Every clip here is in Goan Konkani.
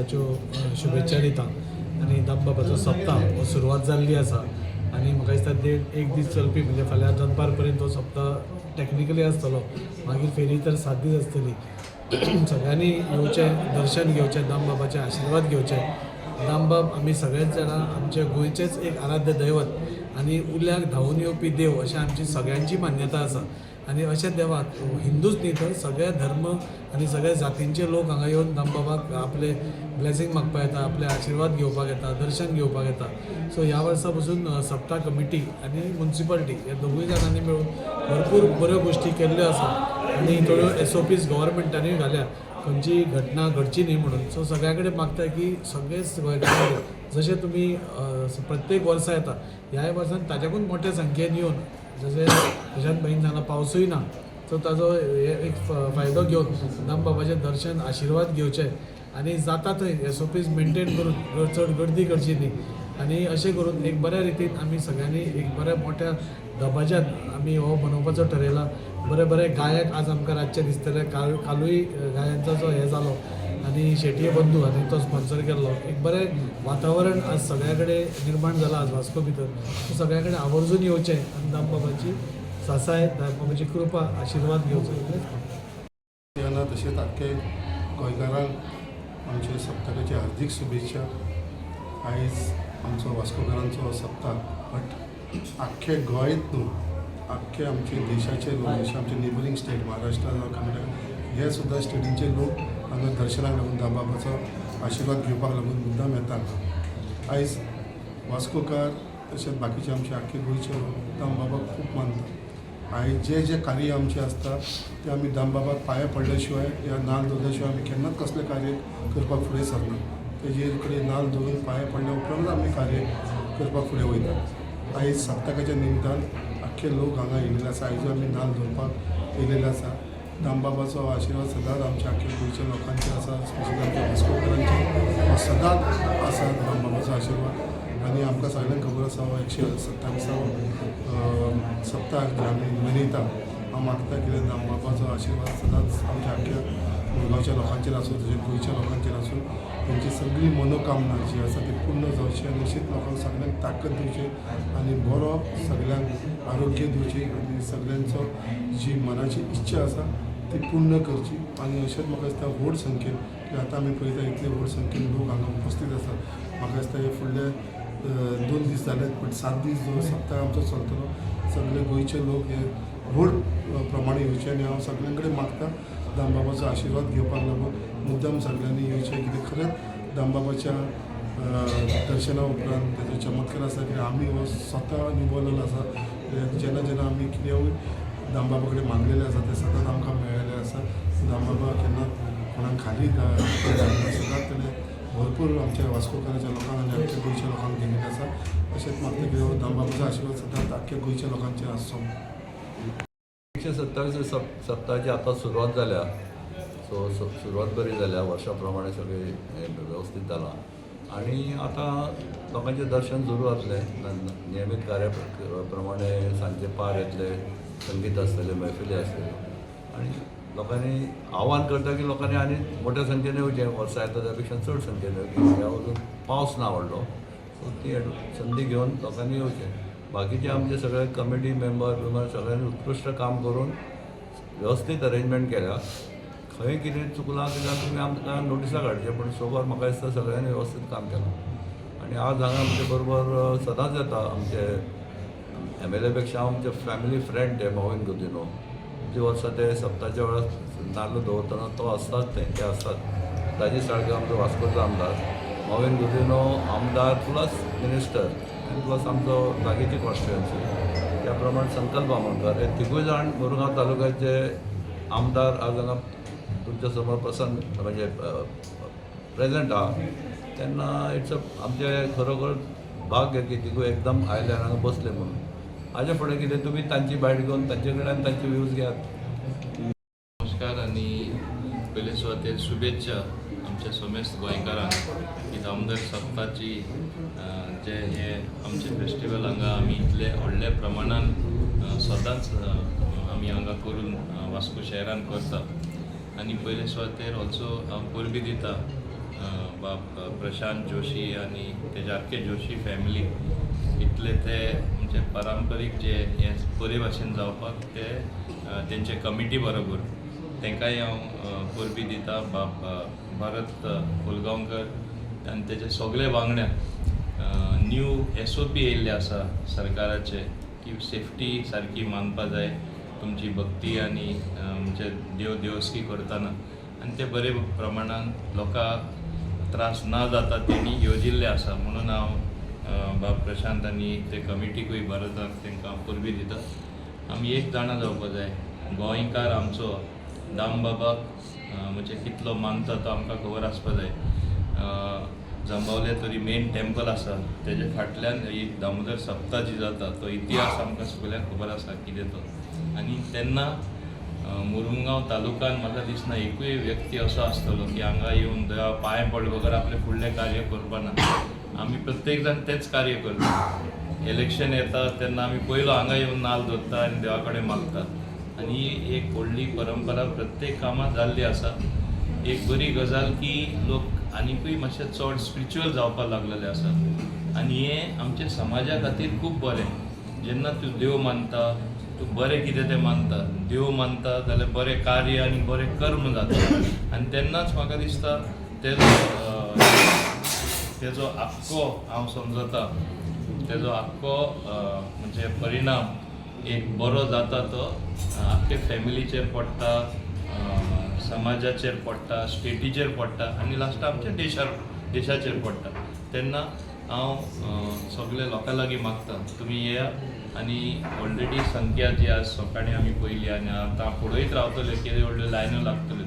सप्तकाच्यो शुभेच्छा दिता आनी दामबाबाचो सप्ताह हो सुरवात जाल्ली आसा आनी म्हाका दिसता देड एक दीस चलपी, म्हणजे फाल्यां दनपार पर्यंत हो सप्ताह टॅक्निकली आसतलो. मागीर फेरी तर 7 दीस आसतली. सगळ्यांनी येवचें, दर्शन घेवचें, दामबाबाचे आशिर्वाद घेवचे. दामबाब आमी सगळेच जाणां आमच्या गोंयचेच एक आराध्य दैवत आनी उल्याक धांवून येवपी देव अशें आमची सगळ्यांची मान्यता आसा. आनी अशा देवाक हिंदूच न्ही तर सगळे धर्म आनी सगळ्या जातींचे लोक हांगा येवन दामबाबाक आपले ब्लेसींग मागपाक येता, आपले आशिर्वाद घेवपाक येता, दर्शन घेवपाक येता. सो ह्या वर्सा पसून सप्ता कमिटी आनी मुन्सिपालिटी ह्या दोगूय जाणांनी मेळून भरपूर बऱ्यो गोश्टी केल्ल्यो आसा आनी थोड्यो एसओपीज गव्हर्मेंटानूय घाल्या, खंयची घटना घडची न्ही म्हणून. सो सगळ्या कडेन मागता की सगळेच गोंयकार जशे तुमी प्रत्येक वर्सा येता, ह्याय वर्सान ताच्याकून मोठ्या संख्येन येवन, जशें प्रशांत भाईन सांगलां, पावसूय ना, सो ताजो हे एक फायदो घेवन दामबाबाचें दर्शन, आशिर्वाद घेवचे आनी जाता थंय एसओपीज मेंटेन करून चड गर्दी करची न्ही आनी अशें करून एक बऱ्या रितीन आमी सगळ्यांनी एक बऱ्या मोठ्या दबाज्यान आमी हो मनोवपाचो ठरयला. बरे बरे गायक आज आमकां रातचे दिसतले. कालूय गायांचो जो हे जालो आनी शेटये बंधू आनी तो स्पॉन्सर केल्लो. एक बरें वातावरण आज सगळ्या कडेन निर्माण जालां आज वास्को भितर. सो सगळ्या कडेन आवर्जून येवचें आनी दामबाबाची सासाय, दामबाबाची कृपा, आशिर्वाद घेवचो इतलेंच मागता. यांना तशेंच आख्खे गोंयकारांक आमचे सप्तकाची हार्दीक शुभेच्छा. आयज आमचो वास्कोकारांचो सप्तक, बट आख्खे गोंयत न्हू, आख्खे आमचे देशाचे लोक, जशे आमचे नेबरींग स्टेट महाराष्ट्र जावं कर्नाटक, हे सुद्दां स्टेटींचे लोक हांगा दर्शनाक लागून, दामबाबाचो आशिर्वाद घेवपाक लागून मुद्दाम येता हांगा. आयज वास्कोकार तशेंच बाकीचे आमचे आख्खे गोंयचे लोक दामबाबाक खूब मानता. आयज जे जे कार्य आमचें आसता तें आमी दामबाबाक पांया पडल्या शिवाय या नाल्ल दवरल्या शिवाय आमी केन्नाच कसलें कार्य करपाक फुडें सरना. तेजे कडेन नाल्ल दवरून पांया पडल्या उपरांत आमी कार्य करपाक फुडें वयता. आयज सप्तकाच्या निमतान आख्खे लोक हांगा येयलेले आसा. आयजूय आमी नाल्ल दवरपाक येयलेले आसा. दामबाबाचो आशिर्वाद सदांच आमच्या आख्ख्या गोंयच्या लोकांचेर आसा, स्पेशली आमच्या वास्कोकारांचेर हो सदांच आसा दामबाबाचो आशिर्वाद. आनी आमकां सगळ्यांक खबर आसा, हो 127वो सप्तक जे आमी मनयता. हांव मागता कितें, दामबाबाचो आशिर्वाद सदांच आमच्या आख्ख्या मुरगांवच्या लोकांचेर आसूं, तशेंच गोंयच्या लोकांचेर आसूं. तेंची सगळी मनोकामना जी आसा ती पूर्ण जावची आनी अशीच लोकांक सगळ्यांक ताकद दिवची आनी बरो सगळ्यांक आरोग्य दिवची आनी सगळ्यांचो जी मनाची इच्छा आसा ती पूर्ण करची. आनी अशेंच म्हाका दिसता व्हड संख्येन की आतां आमी पळयता, इतले व्हड संख्येन लोक हांगा उपस्थीत आसात. म्हाका दिसता हे फुडले 2 दीस जाले, बट 7 दीस जो सप्तक आमचो चलतलो, सगळे गोंयचे लोक हे व्हड प्रमाणे येवचे. आनी हांव सगळ्यां कडेन मागता, दामबाबाचो आशिर्वाद घेवपाक लागून मुद्दम सगळ्यांनी येवचें, कित्याक खरेंच दामबाबाच्या दर्शना उपरांत तेजो चमत्कार आसा, कित्याक आमी हो स्वता अनुभवलेलो आसा. कित्याक जेन्ना जेन्ना आमी कितें दामबाबा कडेन मागलेलें आसा तें सदांच आमकां मेळ्ळेलें आसा. दामबाबा केन्नाच कोणाक खाली सदांच तेणें भरपूर आमच्या वास्कोकाराच्या लोकांक आनी आख्ख्या गोंयच्या लोकांक दिलेलें आसा. अशेंच मागता की हो दामबाबाचो आशिर्वाद सदांच आख्ख्या गोंयच्या लोकांचेर आसचो. 127 सप्ताहाची आतां सुरवात जाल्या. सो सुरवात बरी जाल्या. वर्षा प्रमाणे सगळें हें वेवस्थीत जालां आनी आतां लोकांचें दर्शन सुरू जातलें. नियमीत कार्य प्रमाणे सांजचे पार येतले, संगीत आसतलें, मैफिली आसतल्यो आनी लोकांनी आव्हान करता की लोकांनी आनी मोठ्या संख्येन येवचें. वर्सा येता त्या पेक्षा चड संख्येन येवचें. ह्या वचून पावस ना व्हडलो, सो ती संदी घेवन लोकांनी येवचें. बाकीचे आमचे सगळे कमिटी मेंबर बिंबर सगळ्यांनी उत्कृश्ट काम करून वेवस्थीत अरेंजमेंट केल्या. खंय कितें चुकलां कितें तुमी आमकां नोटिसां काडचें, पूण सो फार म्हाका दिसता सगळ्यांनी वेवस्थीत काम केलां. आनी आज हांगा आमचे बरोबर सदांच येता आमचे एमएलए पेक्षा आमचे फॅमिली फ्रेंड ते मॉविन गुदिन्हो. ती वर्सां ते सप्ताच्या वेळार नाल्ल दवरतना तो आसताच, ते ते आसतात. ताजे सारके आमचो वास्कोचो आमदार मॉविन गुदिन्हो, आमदार प्लस मिनिस्टर आनी प्लस आमचो लागींची कॉन्स्टिट्युएन्सी, त्या प्रमाणे संकल्प आमोणकर, हे तिगूय जाण मुरगांव तालुक्याचे आमदार आज हांगा तुमच्या समोर प्रसन्न म्हणजे प्रेझेंट आहा तेन्ना it's a आमचें खरोखर भाग्य की तिगूय एकदम आयले आनी हांगा बसले म्हणून. हाजे फुडें कितें तुमी तांची बायट घेवन तांचे कडल्यान तांचे व्यूज घेयात. नमस्कार आनी पयले सुवातेर शुभेच्छा आमच्या समेस्त गोंयकारांक की दामोदर सप्ताची जे हे आमचे फेस्टिवल हांगा आमी इतले व्हडल्या प्रमाणान सदांच आमी हांगा करून वास्को शहरान करता. आनी पयले सुवातेर ऑल्सो हांव परबीं दिता बाब प्रशांत जोशी आनी तेजे आख्खे जोशी फॅमिली इतले ते म्हणजे पारंपरीक जे हें बरे भाशेन जावपाक ते तेंचे कमिटी बरोबर तांकांय हांव परबीं दिता. बाब भरत कोलगांवकर आनी तेजे सगळे वांगड्यांक न्यू एसओपी येयल्ले आसा सरकाराचे की सेफ्टी सारकी मानपा जाय तुमची भक्ती आनी म्हणजे देव देवस्की करतना आनी ते बरे प्रमाणान लोकांक त्रास ना जाता तेणी येवजिल्लें आसा. म्हणून हांव बाब प्रशांत आनी ते कमिटीकूय भरताक तांकां परबीं दिता. आमी एक जाणा जावपा जाय, गोंयकार आमचो दामबाबाक म्हणजे कितलो मानता तो आमकां खबर आसपा जाय. जांबावले तरी मेन टेम्पल आसा तेजे फाटल्यान एक दामोदर सप्ता जी जाता तो इतिहास आमकां सगळ्यांक खबर आसा कितें तो. आनी तेन्ना मुरुमगांव तालुक्यान म्हाका दिसना एकूय व्यक्ती असो आसतलो की हांगा येवन देवा पांय पड बगर आपलें फुडलें कार्य करपाना. आमी प्रत्येक जाण तेंच कार्य करता. इलेक्शन येता तेन्ना आमी पयलो हांगा येवन नाल दवरता आनी देवा कडेन मागता आनी ही एक व्हडली परंपरा प्रत्येक कामांत जाल्ली आसा. एक बरी गजाल की लोक आनिकूय मातशे चड स्पिरिच्युअल जावपाक लागलेले आसा आनी हें आमच्या समाजा खातीर खूब बरें. जेन्ना तूं देव मानता, तूं बरें कितें तें मानता, देव मानता जाल्यार बरें कार्य आनी बरें कर्म जाता आनी तेन्नाच म्हाका दिसता तेजो आख्खो हांव समजता तेजो आख्खो म्हणजे परिणाम एक बरो जाता तो आख्खे फॅमिलीचेर पडटा, समाजाचेर पडटा, स्टेटीचेर पडटा आनी लास्टाक आमच्या देशाचेर पडटा. तेन्ना हांव सगळे लोकां लागीं मागता तुमी येया आनी ऑलरेडी संख्या जी आज सकाळीं आमी पळयली आनी आतां पळयत रावतले केदे व्हडल्यो लायन्यो लागतल्यो,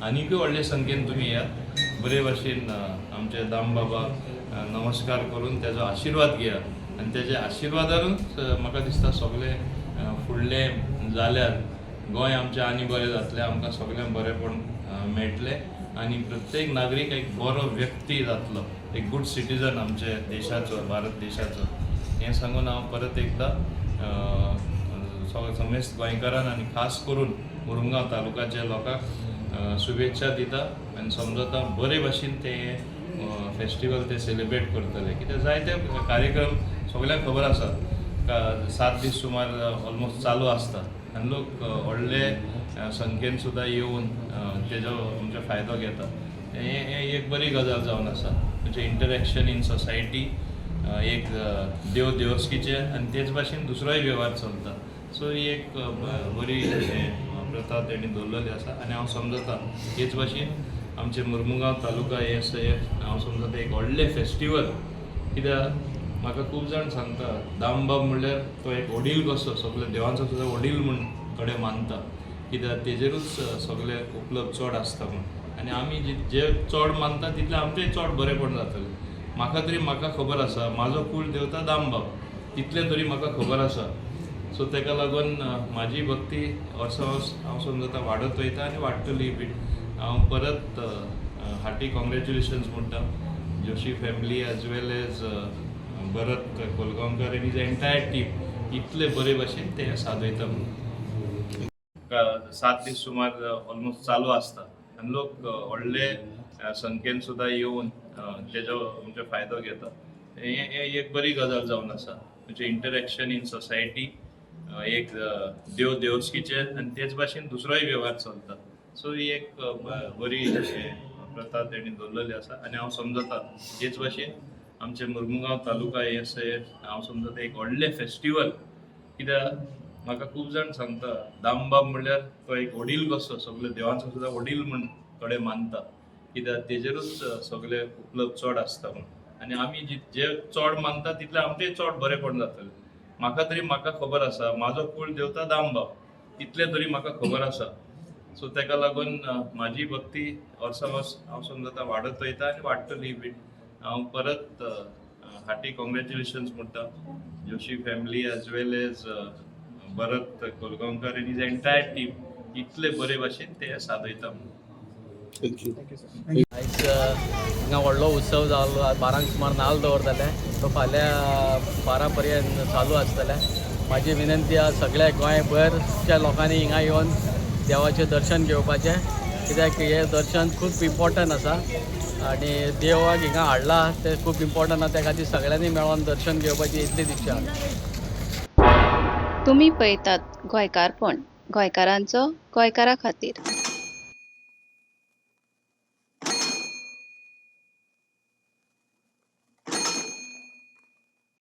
आनीकूय व्हडले संख्येन तुमी येयात. बरे भाशेन आमचे दामबाबाक नमस्कार करून तेजो आशिर्वाद घेयात आनी तेज्या आशिर्वादानूच म्हाका दिसता सगळें फुडलें जाल्यार गोंय आमचें आनी बरें जातलें, आमकां सगळ्यांक बरेंपण मेळटलें आनी प्रत्येक नागरीक एक बरो व्यक्ती जातलो, एक गूड सिटीजन आमच्या देशाचो, भारत देशाचो. हें सांगून हांव परत एकदां समेस्त गोंयकारांक आनी खास करून मुरुमगांव तालुक्याच्या लोकांक शुभेच्छा दिता आनी समजता बरे भाशेन ते फेस्टिवल ते सेलिब्रेट करतले. कित्याक जायते कार्यक्रम सगळ्यांक खबर आसा, 7 दीस सुमार ऑलमोस्ट चालू आसता आनी लोक व्हडले संख्येन सुद्दां येवन तेजो आमचो फायदो घेता. हें एक बरी गजाल जावन आसा, म्हणजे इंटरेक्शन इन सोसायटी एक देव देवस्कीचे आनी तेच भाशेन दुसरोय वेव्हार चलता. सो ही एक बरी प्रथा तेणी दवरलेली आसा आनी हांव समजता हेच भाशेन आमचे मुर्मुगांव तालुका हे हांव समजता एक व्हडलें फेस्टिवल. कित्याक म्हाका खूब जाण सांगता दामबाब म्हणल्यार तो एक वडील कसो, सगळे देवांचो सुद्दां वडील म्हूण थोडे मानता, कित्याक तेजेरूच सगळे उपलब्ध चड आसता म्हूण. आनी आमी जे चड मानता तितलें आमचेंय चड बरेंपण जातलें. म्हाका तरी म्हाका खबर आसा म्हाजो कूळ देवता दामबाब, तितलें तरी म्हाका खबर आसा. सो तेका लागून म्हाजी भक्ती वर्सा वर्स हांव समजता वाडत वयता आनी वाडटली बी. हांव परत हार्टी कॉंग्रेच्युलेशन्स म्हणटा Joshi family as well as Bharat Kolgaonkar आनी his entire team इतले बरे भाशेन ते सादयता म्हणून. 7 दीस सुमार ऑलमोस्ट चालू आसता आनी लोक व्हडले संख्येन सुद्दां येवन तेजो म्हणजे फायदो घेता. हें एक बरी गजाल जावन आसा, म्हणजे इंटरेक्शन इन सोसायटी एक देव देवस्कीचे आनी तेच भाशेन दुसरोय वेव्हार चलता. सो ही एक बरी प्रथा तेणी दवरलेली आसा आनी हांव समजता हेच भाशेन आमचे मुर्मुगांव तालुका हे हांव समजता एक व्हडलें फेस्टिवल. कित्याक म्हाका खूब जाण सांगता दामबाब म्हणल्यार तो एक वडील कसो, सगळे देवांचो सुद्दां वडील म्हूण थोडे मानता, कित्याक तेजेरूच सगळे उपलब्ध चड आसता म्हूण. आनी आमी जे चड मानता तितलें आमचेंय चड बरेंपण जातलें. म्हाका तरी म्हाका खबर आसा म्हाजो कूळ देवता दामबाब, तितलें तरी म्हाका खबर आसा. सो तेका लागून म्हाजी भक्ती वर्सा वर्स हांव समजता वाडत वयता आनी वाडटली बी. हांव परत हार्टी कॉंग्रेच्युलेशन्स म्हणटा Joshi family as well as Bharat Kolgaonkar आनी his entire team इतले बरे भाशेन ते सादयता म्हणून. Thank you. आयज हांगा व्हडलो उत्सव जालो. 12 सुमार नाल्ल दवरतले, तो फाल्यां 12 पर्यंत चालू आसतले. म्हाजी विनंती आसा सगळ्या गोंयभरच्या लोकांनी हिंगा येवन देवाचें दर्शन घेवपाचें. कित्याक हें दर्शन खूब इम्पॉर्टंट आसा आनी देवाक हिंगा हाडला तें खूब इम्पॉर्टंट आसा. त्या खातीर सगळ्यांनी मेळोन दर्शन घेवपाची इतलीच इच्छा. तुमी पळयतात गोंयकारपण, गोंयकारांचो गोंयकारा खातीर.